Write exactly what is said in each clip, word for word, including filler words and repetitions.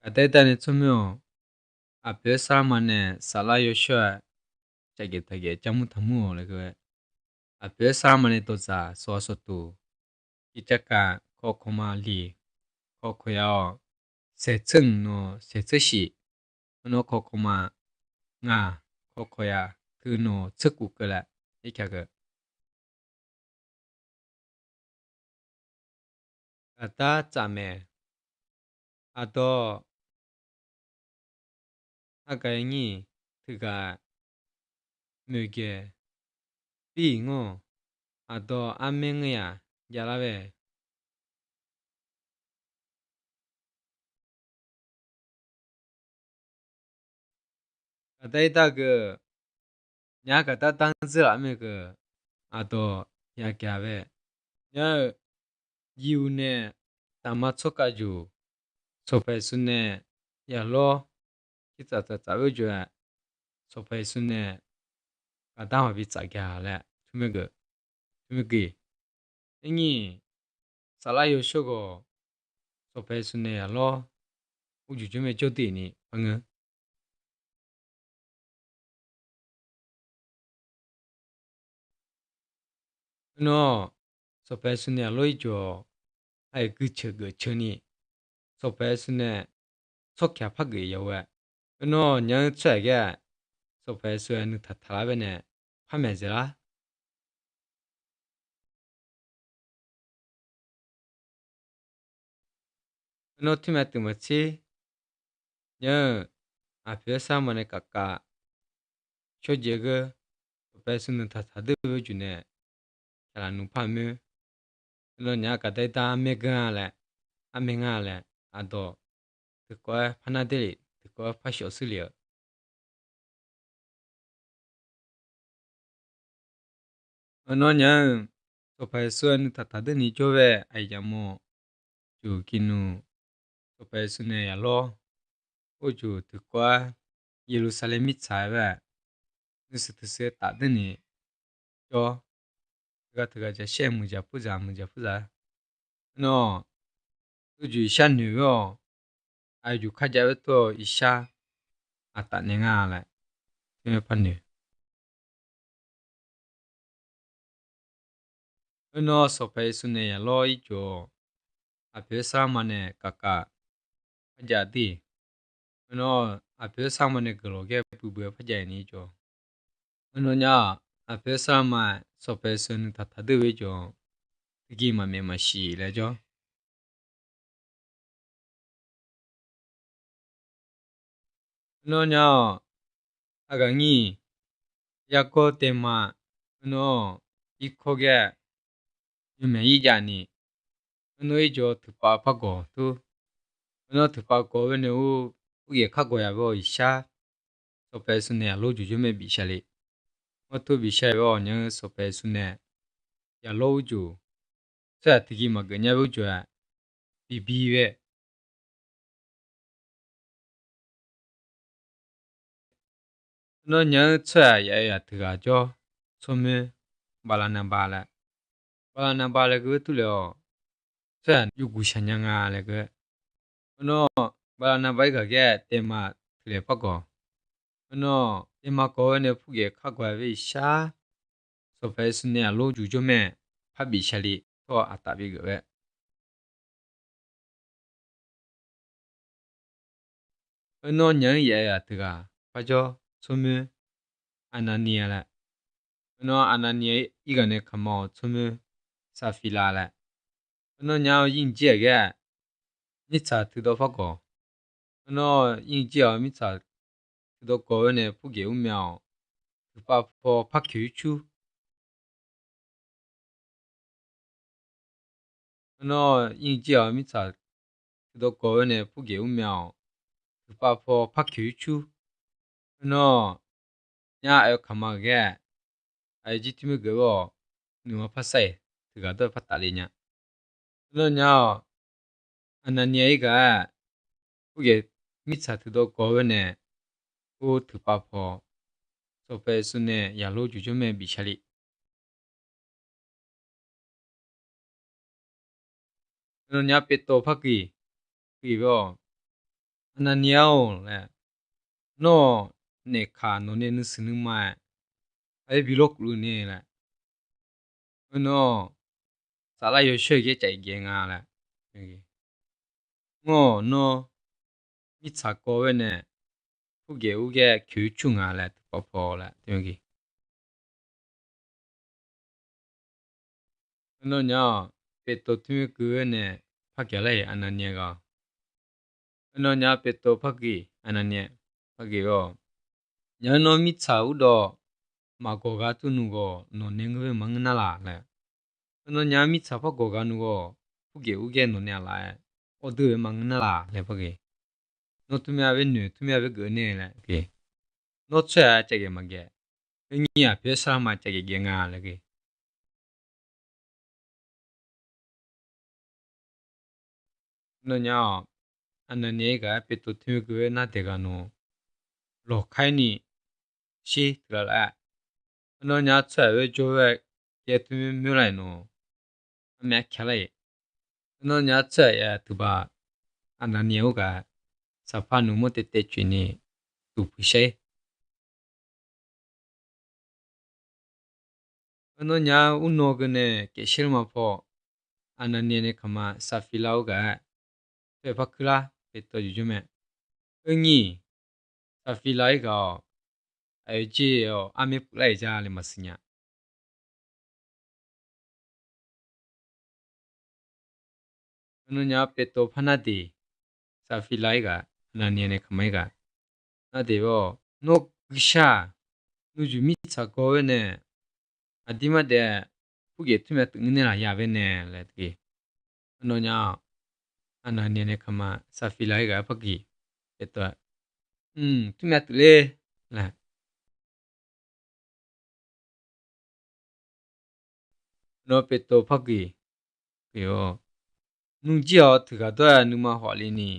Gaqdaer darnae tsawrmyanr-awq. Aqpoeq-aer sarlarma nae saflar yawshawr-aer, caqgeuf taqgeuf jar mur taq mur-awq laer ghae-aer, aqpoeq-aer sarlarma nae dawqdzaq sawqha sawqtuq, ciqcav kaq kawv kawqma liq, kawv kawqya-awq, saeqtseur-anr nawq saeqtseur shif, arnawr kawv kawqma ngaq, kawv kawqya teu nawq tseurkuf keuvlar, irkaq geu. Gaqdar tsaf maeq. Aqdawq, argaq nyir-iq teughaq moeqgaeq bir-iq ngawr-awq. Aqdawq armaer ngeur-aq javlar bae. Gaqdar irdar geu, nyar gaqdar dar-anr dzeur laf-eu mae geu, aqdawq yagaq bae. Nyar-eu, jiv-eu nae taqma tsawrkhav juq, Sanqpaq Yeqsur nae yaqlawr, kirtsaf tsaf tsaf-eu joe-aq, Sanqpaq Yeqsur nae gaqdar maqbi tsaf gaq laer tmr, tmr gui. Arnyir, saflar yawshawr ghawq, Sanqpaq Yeqsur nae yaqlawr, urjuq jawrmae jawrduq ni par ngeur. Arnawr, Sanqpaq Yeqsur nae yaqlawr irjawq, aqyawf guiceuq geufceuq ni, Sanqpaq Yeqsur nae tsawrkaq par geuf ya-eu-aer. Arnawr, nya-anr tsawrhaq ghae-aq, Sanqpaq Yeqsur-aer nuitaq taqlar baenae par maeqdzaeq lar. Arnawr, tirmav tuiq maqtser, nya-eu, aqpoeq-aer sarma nae kafkav shawrjaev geur, Sanqpaq Yeqsur nuitaq taqdeur-eu juq nae, kaqlaq nuipar moer. Arnawr, nya-eu gaqdar irdar armaer geur-a laer, armaer ngar laer, aqdawq tiqkawv-aer par nar der lef, tiqkawv-aer par shawf sur lef-eu. Arnawr, nya-eu, Sanqpaq Yeqsur-aer nuitaq taqdeur ni jawr bae aqyuif yamawr juq kinnuq, Sanqpaq Yeqsur nae yaqlawr, urjuq tiqkawv-aer Yeqlursaqlaeq mirtsaq-aer bae, nuishuif teusuif-aer tafdeur ni jawr, teughaq teughaq jaqshaer muiqdzaq purdzaq muiqdzaq purdzaq-aer. Arnawr, urjuq iqshar noeq ghae-awq, aqyuif juq kharjav baer tov-awq, iqshar aqtaf nae nga laer, teumaer par noeq. Arnawr, Sanqpaq Yeqsur nae yaqlawr irjawq, aqpoeq-aer sarma nae kafkav par jav dir. Arnawr, aqpoeq-aer sarma nae guiqlanq ghae buibui-aer par jav ni irjawq. Arnawr, nya-awq, aqpoeq-aer sarma, Sanqpaq Yeqsur nuitaq taqdeur-eu irjawq, tiqgiq maqmaeq maqshiq laer jawr. Arnawr, nya-awq, argaq nyir-iq yargawr taevma, arnawr, irkawr ghae, yawmaeq irjav ni, arnawr, irjawq teuqpav par gawq tur. Arnawr, teuqpav gawq-eu baenae ur, urghaef kar gawq ya bae-awq, iqshar Sanqpaq Yeqsur nae yaqlawr juq jawr mae bifshaq le. Mawrtur bifshaq-aer bae-awq, nya-eu, Sanqpaq Yeqsur nae yaqlawr urjuq, tsawrhaq tiqgiq maqgeuf nya bae urjuq-aq, bibi bae. Arnawr, nya-eu, tsawrhaq yaf-eu yaq teughaq jawr, tsawrmoer Baqlaqnaqba laer. Baqlaqnaqba laer geu-aer turle-awq, tsawrhaq yawguq shaq nya nga laer geu-aer. Arnawr, Baqlaqnaqba irgaq ghae taevma teuqlaeq par gawq. Arnawr, taevma gawq-eu nae purghaef kar gawq-a bae iqshar, Sanqpaq Yeqsur nae yaqlawr juq jawr mae par bifshaq le, tawr aqtaf bigeuf bae. Arnawr, nya-eu, yaf-eu yaq teughaq par jawr, tsawrmoer Aqnaqni-a laer. Arnawr, Aqnaqni-a irgaq nae kaqma-awq, tsawrmoer Saqfiqlav laer. Arnawr, nya-eu, yirjir-aq ghae mirtsaq teudawv par gawq. Arnawr, yirjir-aq mirtsaq teudawv gawq-eu nae purghaef urmae-awq, teuqpav paw par koeq yur cur. Arnawr, yirjir-aq mirtsaq teudawv gawq-eu nae purghaef urmae-awq, teuqpav paw par koeq yur cur. Arnawr, nya-eu, aqyawf kaqma-euq ghae, aqyawf jir tirmaer geuf-awq, nuima par sar-iq, teughaq dawr-eu par tafle nya. Arnawr, nya-awq, Aqnaqni-a irgaq-aer purghaef mirtsaq teudawv gawq-eu nae, ur teuqpav paw Sanqpaq Yeqsur nae yaqlawr juq jawr mae bifshaq le. Arnawr, nya-eu, Petov par gui, gui bae-awq, Aqnaqniq-or laer, nawr naeqkaq nawqnae nuisiq nuima-aer, aqyaer bi lawrkuf luf ni laer, nawr saflar yawshawr-eu ghae caf-iq gaef nga laer, ngawr nawr mirtsaq kawv-aer nae purgeuf ur ghae coeq cur nga laer tiqpawf paw laer teuge. Aernar nya-awq, Beqtov tmr gui-aer nae par gaq lar-iq Aqnaqniq ghaq-awq. Aernar nya Beqtov par gui, Aqnaqniq par gui-awq. Nya-aer nawr mirtsaq urdawv maqgawq ghaq tmr nuighawq nawqnae ngeur-aer maqngeur nar laq laer. Aernar nya mirtsaq par gawq ghaq nuighawq purgeuf ur ghae nawqnae aqlaf-aer awrdeur-aer maqngeur nar laq laer par gui. Nawr tmr myav bae noeq, tmr myav bae geuf nae laer, nawr tsawrhaq caf ghae maqghae, aer nyiq aqpoeq-aer sarma caf ghae ghae nga laer ghae. Nawr nya-awq, Aqnaqniq-aer ghaq-aer Beqtov tmr gui-aer nar daeq ghaq nawq lawqkar ni shir teuqlaf laf-aer, nawr nya tsawrhaq-aer jawr-aer ghae tmr myoer lar-iq nawq armyav ka lar-iq. Nawr nya tsawrhaq-aer teuqbaq Aqnaqniq-aer ur ghaq saqpar nuqmawr taev taev coeq ni duqpuiq shar-ir. Aernar nya urnawr geu nae kaef shaer lar ma paw, Aqnaqniq nae kaqma Saqfirlar ur ghaq-aer tawr-aer par kuir lar Beqtov jeq jawr mae. Aer nyiq, Saqfirlar-ir ghaq-awq, aqyawf jeq-awq armaer puiv lar-iq ja laer maqsiq nya. Aernar nya Beqtov par nar deq, Saqfirlar-ir ghaq, Aqnaqniq nae kaqma-ir ghaq, nar deq-awq, nawr guishar-aq, nuijuq mirtsaq gawv-aer nae aqdir mar daef purgeuf tmr myav tuif ngeur nae laf ya bae nae laer teuge. Aernar nya-awq, Aqnaqniq nae kaqma Saqfirlar-ir ghaq-aer par gui, Beqtov-aer, mq, tmr myav tuif ler laer. Nawr Beqtov par gui, gui-awr, nmr jir-awq teughaq dawr-aer nuima hawq le ni,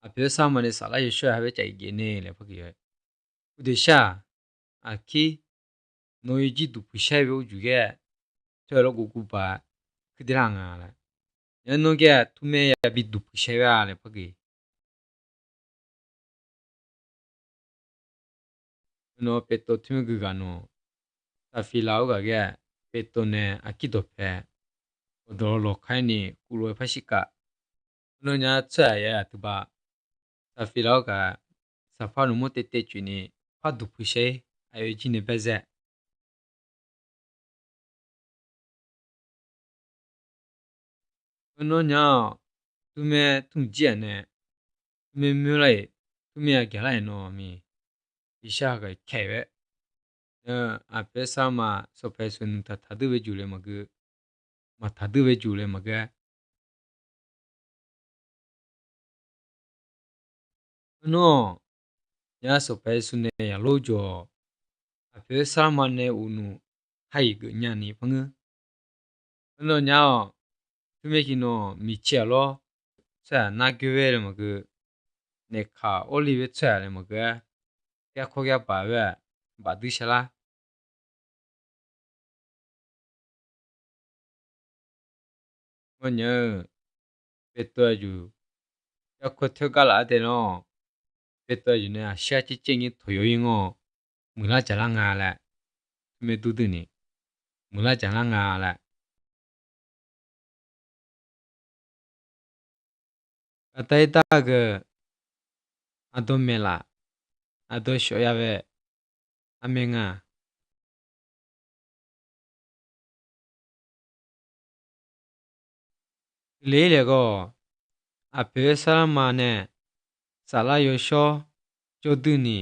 aqpoeq-aer sarma nae saflar yawshawr-aer ha bae caf-iq ghae nae laer par gui-awr, uqdeq shar-aq, aqkir nawq-eu jir duqpuiq shar-ir bae urjuq ghae, tawr-aer lawrgov guvbaq kuir dae lar nga laer, nya nawr ghae tmr myav yabi duqpuiq shar-ir-a laer par gui. Nawr Beqtov tmr gui ghaq nawq, Saqfirlar-ir ghaq ghae, Beqtov nae aqkir dawqpae ghawqdawq lawqkar ni kuvlof-aer par shirkav. Nawr nya tsawrhaq-aer aqteuqbaq Saqfirlar-ir ghaq saqpar nuqmawr taev taev coeq ni par duqpuiq shar-ir, aqyawf jir nae baezae. Aernar nya-awq, tmr myav tmr jir-aq nae, tmr myav myoer lar-iq, tmr myav gaq lar-iq nawq miq, iqshar ghaq kaeq-aer, aqpoeq-aer sarma sawqpaeq suq nuiq taq taqdeur bae juq laer maqgeu, maq taqdeur bae juq laer maqgeu-aer. Aernar-awq, nya sawqpaeq suq nae yaqlor jawq-awq, aqpoeq-aer sarma nae uqnuq ha-iq geufnya ni par ngeur. Aernar nya-awq, tmr myav ki nawq miqcaer-aq lawr, tsawrhaq nar goer-aer laer maqgeu, naeqkaq awr le-aer tsawrhaq laer maqgeu-aer, garkawr garbaq-aer bafdui sharlar. Mawrnya-eu, Beqtov aqyuif garkawr tawr gar laf-aer dae nar-awq, Beqtov aqyuif nae aqshar caer caer ngae tawq yaw-ir ngawr, muiqlar jaqlar nga laer, tmr myav dur dui ni, muiqlar jaqlar nga laer. Aqda-ir dar-eu, aqdawq maeqlaf, aqdawq shawf ya bae, aqmae nga. Uiqle-ir laeq ghawq, aqpoeq-aer sarma nae saflar yawshawr jawr dui ni,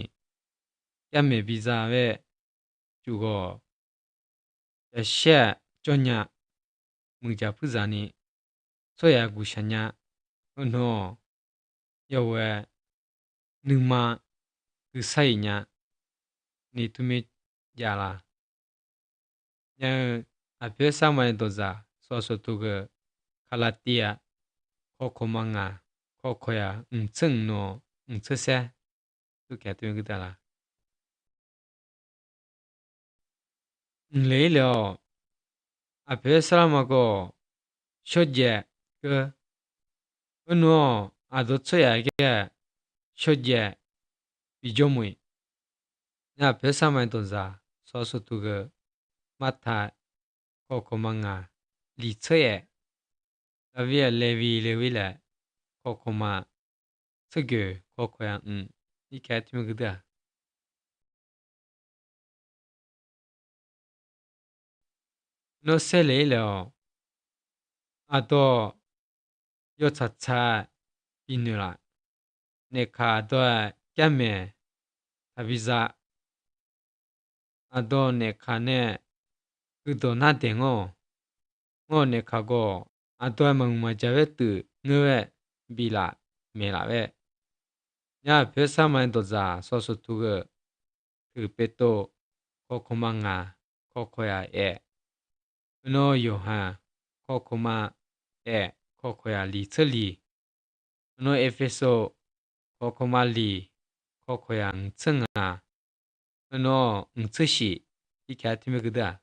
yarmaeq biza bae juq ghawq, yaqshir-aq jawr nya, muiqjaq puirzaq ni, tsawrhaq guqshaq nya, heu nawq-awq, yawf-aer nuima guisar-iq nya ni tmr myav jav la. Nya-eu, aqpoeq-aer sarma nae dawqzaq sawq sawq tov-eu, Kaqlaqtiv-aq, kawv kawq ma ngaq, kawv kawq yaq, mq tseur mq nawq, mq tseur saer, tov kaeq tmr myav gui da la. Mqle-ir le-awq, aqpoeq-aer sarma gawq, shawrjaev keuv, heu nawq-awq, aqdawq tsawrhaq ghae, tsawrjaev bijawr muiq. Nar-aq, poersar ma-aer dawqdzaq sawr sawrtuq geu, Martaq kawv kawqma ngaq, Liqtser aef, Lavir-aq, Levi le-ir laer, kawv kawqma, Tsergeuf kawv kawqya mq, irkaer tmr geu deuq-aq. Nawr saerle-ir laer-awq. Aqdawq yawtsaq tsaq binoeq laf. Naeqkaq aqdawq-aer jarmaeq taqbi za. Aqdawq naeqkaq nae guidawq nar daeq ngawr-awq. Ngawr-eu naeqkaq gawr-awq. Aqdawq-aer maqmuiq maqjaq-aer tuif ngeur-aer biflaf maeqlaf-aer. Nar-aq, poersar ma-aer dawqdzaq sawr sawrtuq geu, Teuq Petov kawv kawqma ngaq, kawv kawqya aef. Heunav Yawqha kawv kawqma aef, kawv kawqya li tser li. Heunav Erpersu kawv kawqma li, kawv kawqya mq tser ngaq. Heunav mq tser shif, irkaer tmr geu deuq-aq.